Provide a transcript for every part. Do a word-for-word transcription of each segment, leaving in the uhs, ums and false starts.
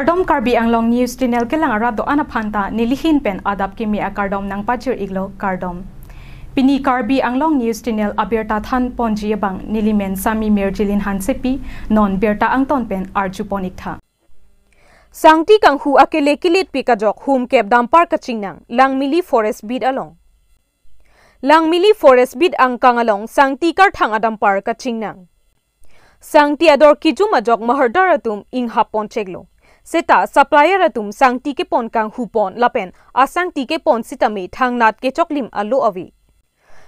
Kardom, Karbi Anglong News Channel kelang arat do-an aphan ta nelihin pen adap kimi akardom nangpajir iklo, kardom. Pini Karbi Anglong News Channel abirta than ponji abang nelimen Sami Mirjilin Hansepi, non birta angton pen arju pon iktha. Sangti kanghu akele kilit pik ajok hum kep dampar kachingnang, Langmili Forest Beat along. Langmili Forest Beat angkang along sangti karthang adampar kachingnang. Sangti ador kijum ajok mahaldar atum inghap pon cheklo. Seta supplier atum sangti kepon kanghu pon lapen asangti kepon sitame thangnat kechoklim alo ave.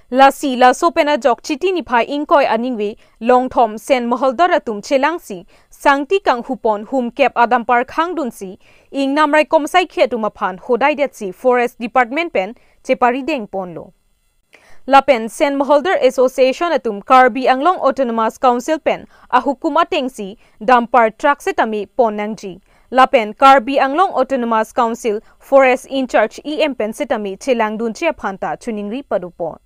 Lasi laso pen ajok Chiti niphai ingkoi aningve Longthom Sen mahaldar atum chelangsi sangti kanghu pon hum kep adampar khangdunsi ingnam raikom saikhi atum aphan hodai detsi Forest Department pen cheparideng ponlo. Lapen Sen Mahaldar Association atum Karbi Anglong Autonomous Council pen ahukum atengsi dampar truck setame pon nangji. Lapen Karbi Anglong Autonomous Council Forest in-charge E M pen setame chelangdunji aphan ta choningri pado pon.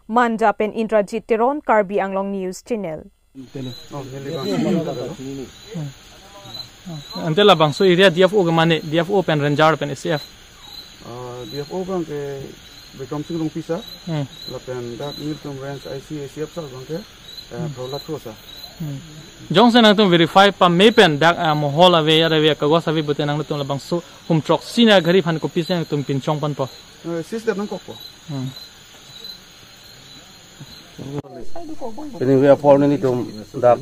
Manja pen Indrajit Teron, Karbi Anglong News Channel. Ante labangso area D F O ke mane, D F O pen ranger pen A C F. Ah, D F O abang ke Bikram Singh Rongpi sir. Hmm. Lapen dak Niltum Range I C A C F sir abang ke, eh, Prahlad Kro sir. Hmm. Jongsi nangtum verify pame pen dak, ah, mohol ave, yar ave, kagos ave pute nangtum labangso hum throksi na gari aphan kopisi nangtum pinchong ponpo? Eh, seize det nangkokpo. Hmm. Pini ve apor nelitum dak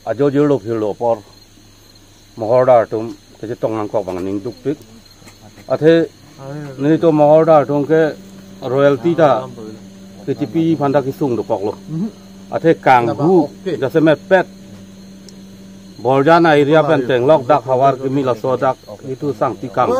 ajo jirlo phirlo apor mahaldar atum kachetong nangkok abang ning dukpik. Athe nelitum mahaldar atum ke royalty ta kechipi aphan ta kesung dokoklo. Athe kanghu jasemet pet Borjan area pen chenglok dak havar kimi laso dak itu sangti kanghu.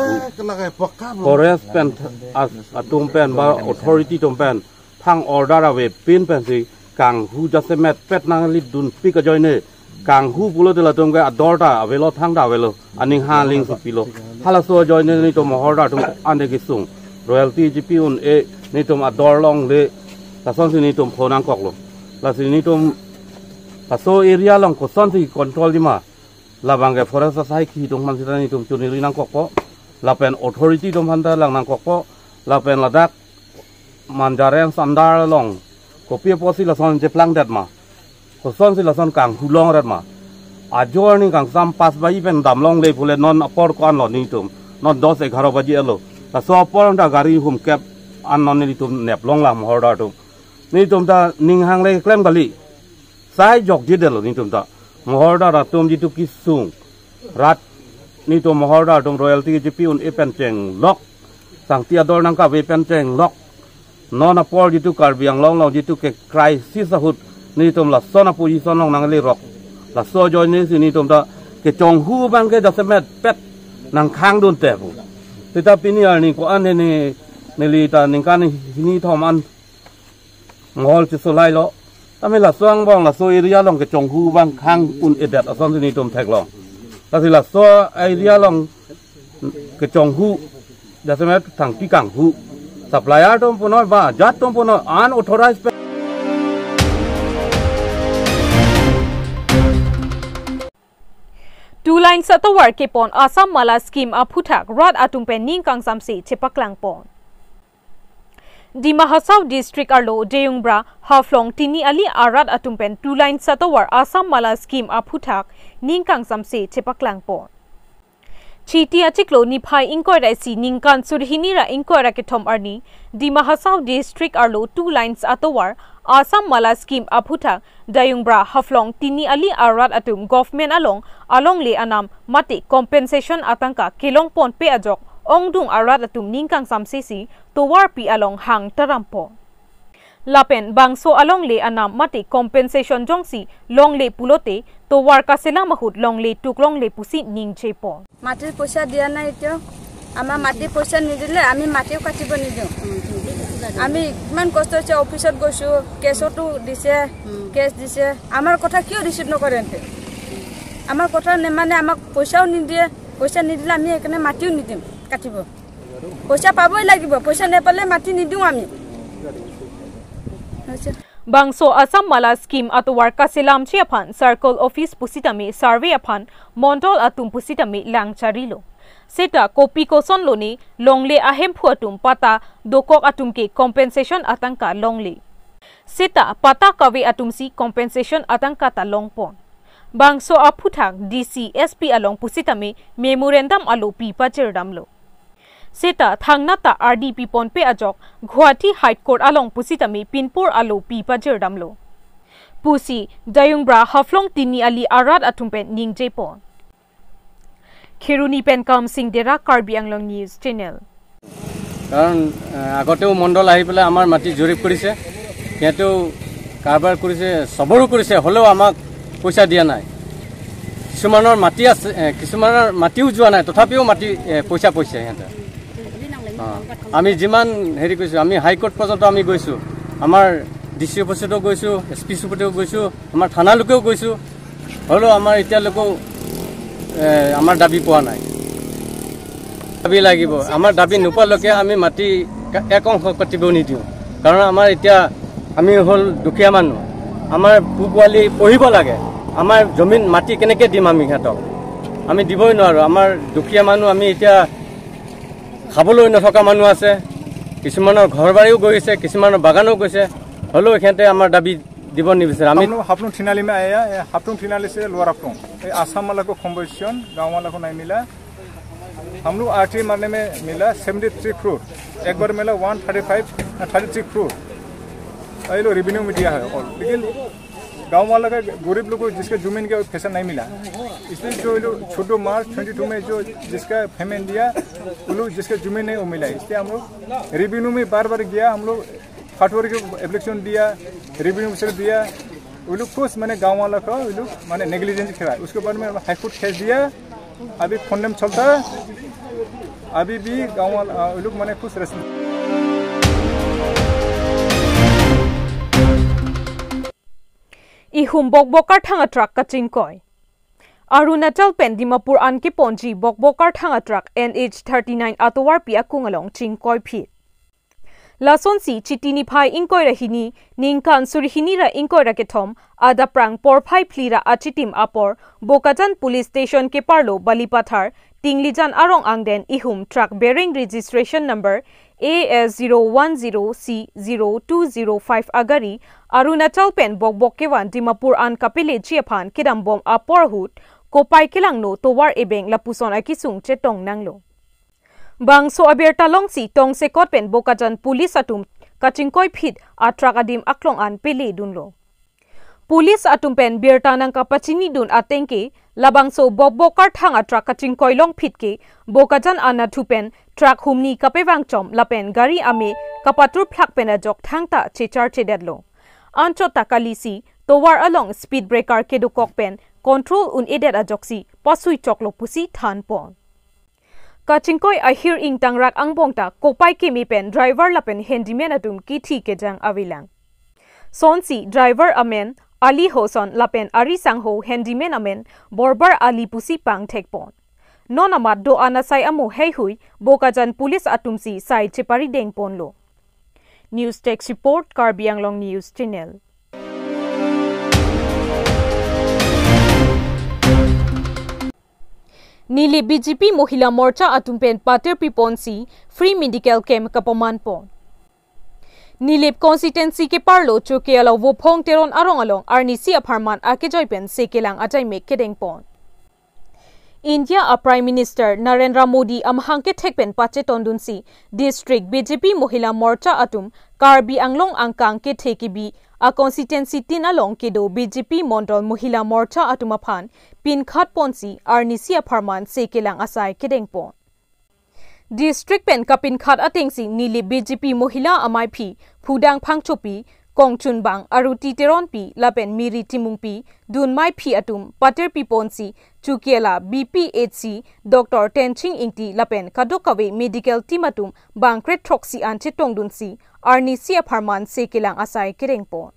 Forest pen as-, atum pen ba authority atum pen thang order avepin pensi kanghu jasemet pet nanglit dunpik ajoine kanghu pulote latum ke ador ta avelo, thang ta avelo, aning ha aling si pilo. Halaso ajoine nelitum mahaldar atum ande kesung royalty chipi un-e, nelitum ador longle, lasonsi nelitum pho nangkoklo. Lasi nelitum laso area along kosonsi controlji ma, labang ke forest asaikhi atum aphan sita nelitum choningri nangkokpo, lapen authority atum aphan ta lang nangkokpo, lapen ladak Manja Range under along kopi apotsi lason cheplangdet ma, kosonsi lason kanghu longret ma. Ajo arni kangsam pas baji pen dam longle pule non apor ko-anlo nelitum, non dos egharo baji alo. Laso apor ta gari hum kep an non nelitum nep longlang mahaldar atum. Nelitum ta ning hangle klem kali. Sai jokje detlo nelitum ta. Mahaldar atum jitu kesung rat, nelitum mahaldar atum royalty chipi un-e pen chenglok, sangti ador nangkave pen chenglok. Non apor jitu Karbi Anglong along jitu ke crisis ahut nelitum lason aposition along nanglerok. Laso ajoine si nelitum ta kechonghu abang ke jasemet pet nangkhangdunte pu. Seta pini arni ko-an ne neli ta ningkan hini thom an mohol chesolailo. Tame laso angbong laso area along kechonghu abang khang un-edet asonsi nelitum theklong. Lasi laso area along kechonghu jasemet sangti kanghu, supplier atum punoi ba jat atum punoi unauthorized pe- Two lines atovar kepon Assam Mala scheme aphuthak rat atum pen ning kangsamse chepaklang pon. Dima Hasao District arlo Diyungbra Haflong Tiniali arat atum pen two lines atovar Assam Mala scheme aphuthak ning kangsamse chepaklang pon. Chiti achiklo niphai ingkoi ra isi ningkan suri hini ra ingkoi ra kethom arni Dima Hasao District arlo two lines atovar Assam Mala scheme aphuthak Diyungbra Haflong Tiniali arat atum government along alongle anam mate compensation atangka kelong ponpe ajok ongdung arat atum ning kangsamsesi tovarpi along hang tarampo. Lapen bangso alongle anam mate compensation jongsi longle pulote tovar kaselam ahut longle tuk longle pusi ningjepo. মাটিৰ পইচা দিয়া নাই এতিয়াও। আমাৰ মাটিৰ পইচা নিদিলে আমি মাটিও কাটিব নিদিওঁ। আমি কিমান কষ্ট হৈছে, অফিচত গৈছোঁ, কেছতো দিছে, কেছ দিছে। আমাৰ কথা কিয় ৰিচিভ নকৰে এন্তে? আমাৰ কথা নেমানে, আমাক পইচাও নিদিয়ে। পইচা নিদিলে আমি সেইকাৰণে মাটিও নিদিম কাটিব। পইচা পাবই লাগিব, পইচা নেপালে মাটি নিদিওঁ আমি। হৈছে। Bangso Assam Mala scheme atovar kaselamji aphan circle office pusitame survey aphan mondol atum pusitame lang charilo. Seta kopi koson lone longle ahemphu atum patta dokok atum ke compensation atangka longle. Seta patta kave atumsi compensation atangka ta longpon. Bangso aphuthak D C, S P along pusitame memorandum alo pi pajirdamlo. Seta thangnat ta ardi piponpe ajok Guwahati High Court along pusitame pinpur alo pi pajirdamlo pusi Dayungbra Haflong Tiniali arat atum pen ningjepon. Kheroni pen Kamsing Dera, Karbi Anglong News Channel. কাৰণ এ, আগতেও মণ্ডল আহি পেলাই আমাৰ মাটি জৰীপ কৰিছে, সিহঁতেও কাৰবাৰ কৰিছে, চবৰো কৰিছে, হ'লেও আমাক পইচা দিয়া নাই। কিছুমানৰ মাটি আছে, এ, কিছুমানৰ মাটিও যোৱা নাই, তথাপিও মাটি এ, পইচা পাইছে সিহঁতে। অ, আমি যিমান হেৰি কৰিছোঁ, আমি হাইকোৰ্ট পৰ্যন্ত আমি গৈছোঁ, আমাৰ ডি চি অফিচতো গৈছোঁ, এছ পি অফিচতো গৈছোঁ, আমাৰ থানালৈকেও গৈছোঁ, হ'লেও আমাৰ এতিয়ালৈকেও এ, আমাৰ দাবী পোৱা নাই। দাবী লাগিব, আমাৰ দাবী নোপোৱালৈকে আমি মাটি কা- এক অংশ কাটিব নিদিওঁ। কাৰণ আমাৰ এতিয়া আমি হ'ল দুখীয়া মানুহ, আমাৰ পু পোৱালি পঢ়িব লাগে, আমাৰ জমিন মাটি কেনেকৈ দিম আমি সিহঁতক? আমি দিবই নোৱাৰোঁ। আমাৰ দুখীয়া মানুহ, আমি এতিয়া খাবলৈ নথকা মানুহ আছে, কিছুমানৰ ঘৰ বাৰীও গৈছে, কিছুমানৰ বাগানো গৈছে, হ'লেও সিহঁতে আমাৰ দাবী দিব নিবিচাৰে। আমি हम लोग हाफलोंग थिनाली में आया है। हाफलोंग थिनाली से लोअर हाफलोंग, ये आसाम वाला को कॉम्पोजिशन, गांव वाला को नहीं मिला। हम लोग आरटीआई मारने में मिला सेवेंटी थ्री करोड़, एक बार मिला one thirty five, thirty three crore, ये लोग रेवेन्यू में दिया है। और लेकिन गांव वाला का, गरीब लोग को, जिसका जमीन का पैसा नहीं मिला, इसलिए जो ये लोग छोटो मार्च ट्वेंटी टू में जो जिसका पेमेंट दिया, वो लोग जिसका जमीन नहीं, वो मिला। इसलिए हम लोग रेवेन्यू में बार बार गया, हम लोग पटवारी को एप्लीकेशन दिया, रेवेन्यू ऑफिसर दिया, वो लोग कुछ, मैंने गांव वाला का वो लोग, मैंने नेग्लिजेंस खेला। उसके बाद में हाई कोर्ट केस दिया, अभी कंडेम चलता है। अभी भी गांव वाला, आ, वो लोग, मैंने कुछ response Ihum bokbok karthang atruck kachingkoi. Arunachal pen Dimapur an keponji bokbok karthang atruck N H thirty nine atovarpi akung along chingkoiphit. Lasonsi Chiti niphai ingkoi ra hini, ningkan suri hini ra ingkoi ra kethom, adap prang porphai phli ra achitim apor, Bokajan Police Station keparlo Balipathar, Tinglijan arong angden ihum truck bearing registration number A S zero one zero C zero two zero five agari Arunachal pen bokbok kevan Dimapur an kapeleji aphan kedambom apor ahut, kopai kelangno tovar ebeng lapuson akesung chetong nanglo. Bangso abirta longsi tongsekot pen Bokajan Police atum kachingkoiphit atruck adim aklong an peledunlo. Police atum pen birta nangkapachinidun ateng ke, labangso bokbok karthang atruck kachingkoi longphit ke, Bokajan anatthu pen truck humni kapevangchom lapen gari ame kapatur phlak pen ajok thangta chechar chedetlo. Anchot ta kalisi, tovar along speed breaker kedokok pen control un-edet ajoksi pasui choklo pusi thanpon. Kachingkoi ahir ingtangrak angbong ta kopai keme pen driver lapen handyman atum kithi kejang avelang. Sonsi driver amen Ali Hoson lapen ari sangho handyman amen Borbar Ali pusi pangthekpon. Non amat do-an asai amo heihui Bokajan Police atumsi sai cheparidengponlo. News Desk Report, Karbi Anglong News Channel. Nilip B J P Mohila Morcha atum pen patir piponsi free medical camp kapamanpon. Nilip constituency keparlo Chokihola Vophong Teron arong along arnisi apharman akejoi pen se kelang ajaimek kedengpon. India a Prime Minister Narendra Modi amahang kethek pen pachetondunsi District B J P Mohila Morcha atum Karbi Anglong angkang kethe kebi a constituency tin along kedo B J P Mondol Mohila Morcha atum aphan pinkhatponsi arnisi apharman se kelang asai kedengpon. District pen kapinkhat atengsi Nilip B J P Mohila amaiphi Phudang Phangchopi, Kongchunbang Aruti Teronpi lapen Miri Timungpi dunmaiphi atum patir piponsi Chokihola B P H C Doctor Tenching Ingti lapen kadokave medical team atum bangkret throksi an chetongdunsi arnisi apharman se kelang asai kedengpon.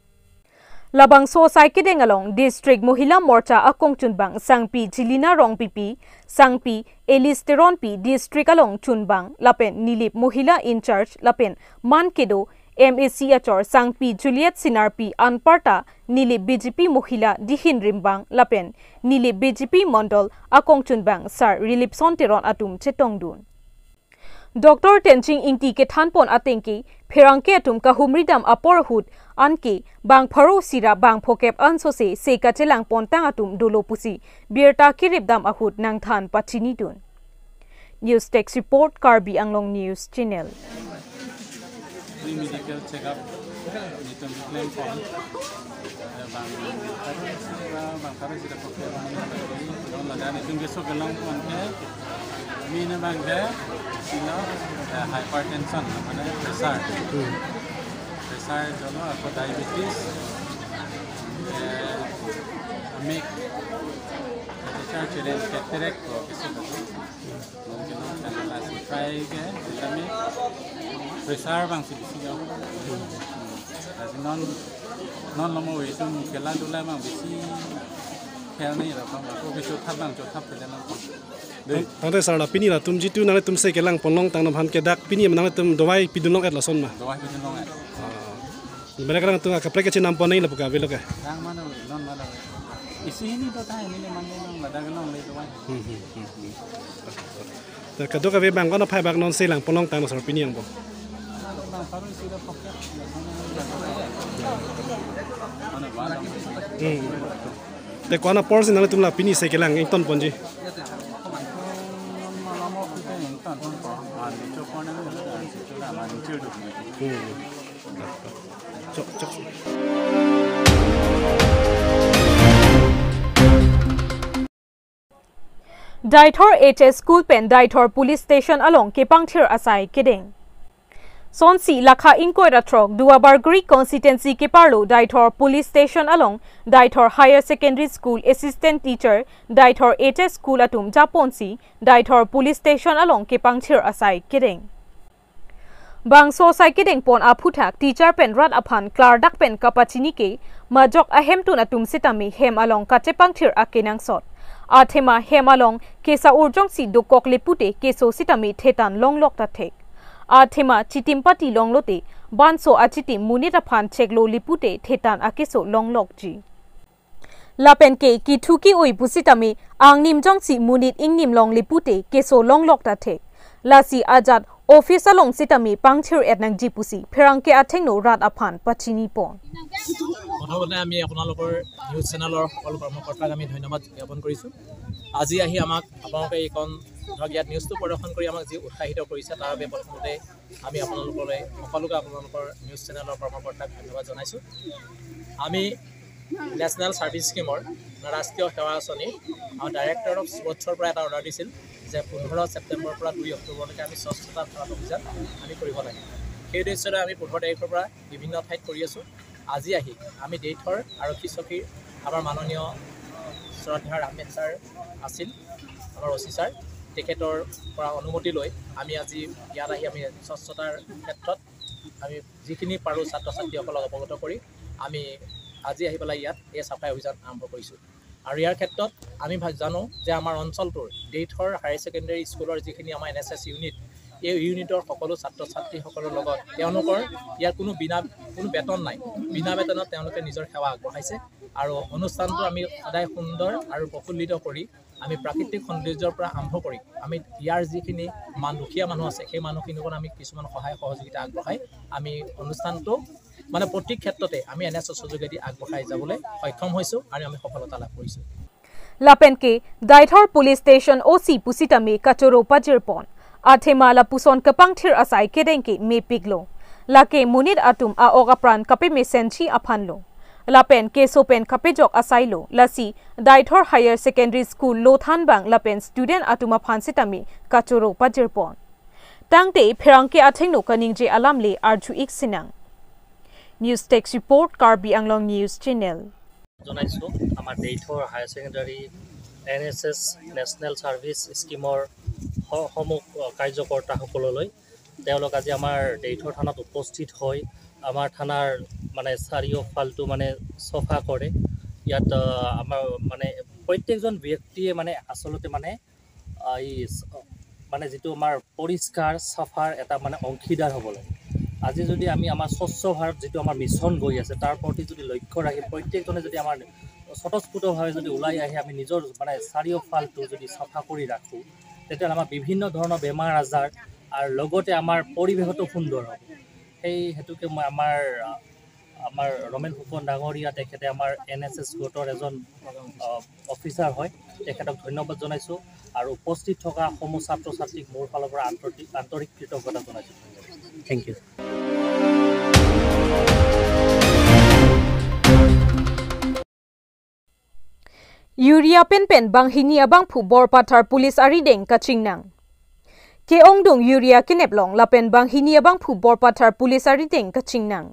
Labangso asai kedeng along District Mohila Morcha akongchunbang Sangpi Jilina Rongpipi, Sangpi Alice Teronpi, District along chunbang lapen Nilip Mohila in-charge lapen man kedo M A C achor Sangpi Juliet Sinarpi anparta Nilip B J P Mohila dihin rimbang lapen Nilip B J P Mondol akongchunbang Sar Rilipson Teron atum chetongdun. Doctor Tenching Ingti kethanpon atengke pherangke atum kahumridam apor ahut anke bang pharo sira bang phokep ansose se kachelangpontang atum dolo pusi birta keripdam ahut nangthan pachinidun. News Desk Report, Karbi Anglong News Channel. Free medical checkup nelitum keklempon. Bang pharo sira, bang pharo sira phokep, non ladak nelitum keso kelongpon ke main abang ke ilo, eh, hypertension, mane pressure. Hmm. Pressure dolo, ako diabetes, eh, amek, pressure, children cataract ko keso dolo. Mungkin non kan lasi try ke, vitamin, pressure bang si bisi jong. Lasi non, non lo mo itum khela dula bang bisi khel nangji lo, bang ako bisi thap bang cho thap khela nang. Dei. Tang, tangte sir, la pini latum jitu nangtum se kelangpon longtang nam aphan ke dak pini nangtum dawai pidun long-et lason ma? Dawai pidun long-et. Ah. Mereka nangtum akaprek kechenam pon nangji lapu ke avelo ke? Tang mane, non mane. Isi hini to tha, hini le mane nang ladak longle dawai. Hmm, hmm, hmm, hmm. Te kadokave bang ko-an aphai bak non se langpon longtang sir pini angbong? Bang pharo sira phokep. Mane bang. Hmm. Te ko-an aporsi nangtum la pini se kelang ingtonponji? Hmm. Chok, chok. Deithor H S School pen Deithor Police Station along kepangthir asai kedeng. Sonsi lakha ingkoi ra throk Duarbagori constituency keparlo Deithor Police Station along Deithor Higher Secondary School Assistant Teacher, Deithor H S School atum japonsi Deithor Police Station along kepangthir asai kedeng. Bangso asai kedengpon aphuthak teacher pen rat aphan klardak pen kapachini ke majok ahemtun atum sitame hem along kachepangthir akenangsot. Athema hem along kesa urjongsi dokok lepute keso sitame thetan longlok ta thek. Athema chitim pati longlote banso achitim monit aphan cheklo lepute thetan akeso longlokji. Lapen ke kithu ki-oi pusitame angnim jongsi monit ingnim long lepute keso longlok ta thek. Lasi ajat office along sitame pangthir-et nangji pusi pherangke athengno rat aphan pachinipon. প্ৰথমতে আমি আপোনালোকৰ নিউজ চেনেলৰ সকলো কৰ্মকৰ্তাক আমি ধন্যবাদ জ্ঞাপন কৰিছোঁ। আজি আহি আমাক আপোনালোকে এইখন ধৰক ইয়াত নিউজটো প্ৰদৰ্শন কৰি আমাক যি উৎসাহিত কৰিছে তাৰ বাবে প্ৰথমতে আমি আপোনালোকলৈ সকলোকে আপোনালোকৰ নিউজ চেনেলৰ কৰ্মকৰ্তাক ধন্যবাদ জনাইছোঁ। আমি নেশ্যনেল ছাৰ্ভিচ স্কিমৰ ৰাষ্ট্ৰীয় সেৱা আঁচনি আমাৰ ডাইৰেক্টৰ অফ স্পৰ্টছৰ পৰা এটা অৰ্ডাৰ দিছিল যে পোন্ধৰ ছেপ্টেম্বৰৰ পৰা দুই অক্টোবৰলৈকে আমি স্বচ্ছতা ভাৰত অভিযান আমি কৰিব লাগে। সেই উদ্দেশ্যৰে আমি পোন্ধৰ তাৰিখৰ পৰা বিভিন্ন ঠাইত কৰি আছোঁ। আজি আহি আমি দেইথৰ আৰক্ষী চকীৰ আমাৰ মাননীয় শ্ৰদ্ধা ৰামেশ ছাৰ আছিল, আমাৰ অ চি ছাৰ, তেখেতৰ পৰা অনুমতি লৈ আমি আজি ইয়াত আহি আমি স্বচ্ছতাৰ ক্ষেত্ৰত আমি যিখিনি পাৰোঁ ছাত্ৰ ছাত্ৰীসকলক অৱগত কৰি আমি আজি আহি পেলাই ইয়াত এই চাফাই অভিযান আৰম্ভ কৰিছোঁ। আৰু ইয়াৰ ক্ষেত্ৰত আমি ভা-, জানো যে আমাৰ অঞ্চলটোৰ দেইথৰ হায়াৰ ছেকেণ্ডেৰী স্কুলৰ যিখিনি আমাৰ এন এছ এছ ইউনিট, এই ইউনিটৰ সকলো ছাত্ৰ ছাত্ৰীসকলৰ লগত তেওঁলোকৰ ইয়াৰ কোনো বিনা, কোনো বেতন নাই, বিনা বেতনত তেওঁলোকে নিজৰ সেৱা আগবঢ়াইছে। আৰু অনুষ্ঠানটো আমি সদায় সুন্দৰ আৰু প্ৰফুল্লিত কৰি আমি প্ৰাকৃতিক সৌন্দৰ্যৰ পৰা আৰম্ভ কৰি আমি ইয়াৰ যিখিনি মান, দুখীয়া মানুহ আছে, সেই মানুহখিনিকো আমি কিছুমান সহায় সহযোগিতা আগবঢ়াই আমি অনুষ্ঠানটো মানে প্ৰতি ক্ষেত্ৰতে আমি এন এছ এছৰ যোগেদি আগবঢ়াই যাবলৈ সক্ষম হৈছোঁ আৰু আমি সফলতা লাভ কৰিছোঁ। Lapen ke Deithor Police Station O C pusitame kachoro pajirpon. Athema lapuson kepangthir asai kedeng ke mepiklo. Lake monit atum a-ok apran kapemesenji aphanlo. Lapen keso pen kapejok asailo. Lasi Deithor Higher Secondary School lothan bang lapen student atum aphan sitame kachoro pajirpon. Tangte pherangke athengno kaningje alam le arju-ik sinang. News Desk Report, Karbi Anglong News Channel. জনাইছোঁ আমাৰ দেইথৰ higher secondary N S এছ national service স্কিমৰ স-, সমূহ কাৰ্যকৰ্তাসকললৈ। তেওঁলোক আজি আমাৰ দেইথৰ থানাত উপস্থিত হৈ আমাৰ থানাৰ মানে চাৰিওফালটো মানে চফা কৰে। ইয়াত, আহ, আমাৰ মানে প্ৰত্যেকজন ব্যক্তিয়ে মানে আচলতে মানে, আহ, এই চ-, মানে যিটো আমাৰ পৰিষ্কাৰ চাফাৰ এটা মানে অংশীদাৰ হ'ব লাগে। আজি যদি আমি আমাৰ স্বচ্ছ ভাৰত যিটো আমাৰ মিছন গৈ আছে, তাৰ প্ৰতি যদি লক্ষ্য ৰাখি প্ৰত্যেকজনে যদি আমাৰ স্বতঃস্ফূৰ্তভাৱে যদি ওলাই আহি আমি নিজৰ মানে চাৰিওফালটো যদি চাফা কৰি ৰাখোঁ, তেতিয়াহ'লে আমাৰ বিভিন্ন ধৰণৰ বেমাৰ আজাৰ আৰু লগতে আমাৰ পৰিৱেশতো সুন্দৰ হ'ব। সেই হেতুকে মই আমাৰ, আ, আমাৰ ৰমেন ফুকন ডাঙৰীয়া, তেখেতে আমাৰ এন এছ এছ গোটৰ এজন, আ, অফিচাৰ হয়, তেখেতক ধন্যবাদ জনাইছোঁ আৰু উপস্থিত থকা সমূহ ছাত্ৰ ছাত্ৰীক মোৰ ফালৰ পৰা আন্তৰিক, আন্তৰিক কৃতজ্ঞতা জনাইছোঁ। Thank you. Urea penpen banghini abangphu Borpathar Police arideng kachingnang. Ke-ongdung urea keneplong lapen banghini abangphu Borpathar Police arideng kachingnang.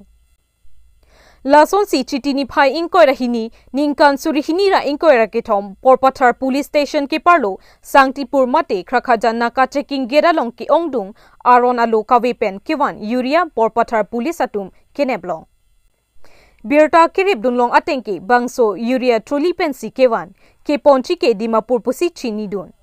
Lasonsi Chiti niphai ingkoi ra hini ningkan suri hini ra ingkoi ra kethom Borpathar Police Station keparlo Sangtipur mate Krakhajan naka checking gate along ke-ongdung aron alo kave pen kevan urea Borpathar Police atum keneplong. Birta keripdunlong atengke bangso urea trolley pensi kevan, keponji ke Dimapur pusi chinidun.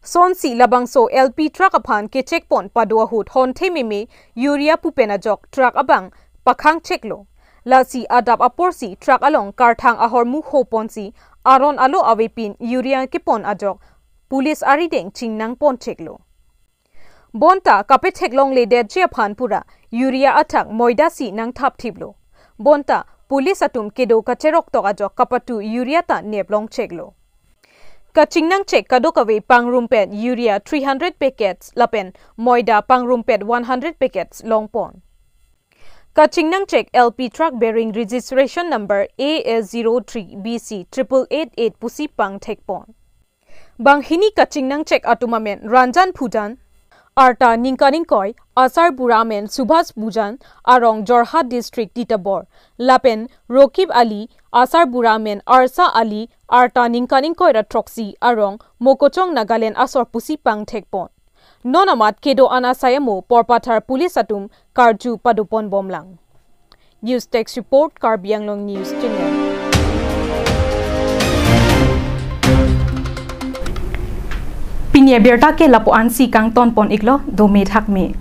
Sonsi labangso L P truck aphan ke-check pon pado ahut honthe meme urea pu pen ajok truck abang pakhang check lo. Lasi adap aporsi truck along karthang ahormu ho ponsi aron alo avepin urea kepon ajok police arideng chingnang pon check lo. Bonta kapetheklongledetji aphan pura urea athak moida si nangthapthiplo. Bonta police atum kedo kacheroktok ajok kapatu urea ta neplong check lo. Kachingnang check kadokave pangrumpet urea three hundred packets lapen moida pangrumpet one hundred packets longpon. Kachingnang check L P truck bearing registration number A S zero three B C triple eight eight pusi pangthekpon. Banghini kachingnang check atum amen Ranjan Phujan, arta ningkan ingkoi, asarbura amen Subhas Phujan, arong Jorhat District Titebor, lapen Rokib Ali, asarbura amen Arsa Ali, arta ningkan ingkoi ra throksi, arong Mokochong Nagaland asor pusi pangthekpon. Non amat kedo-an asai amo Borpathar Police atum karju padoponbomlang. News Desk Report, Karbi Anglong News Channel. Pini abirta ke lapu-ansi kangtonpon iklo, dome thakme.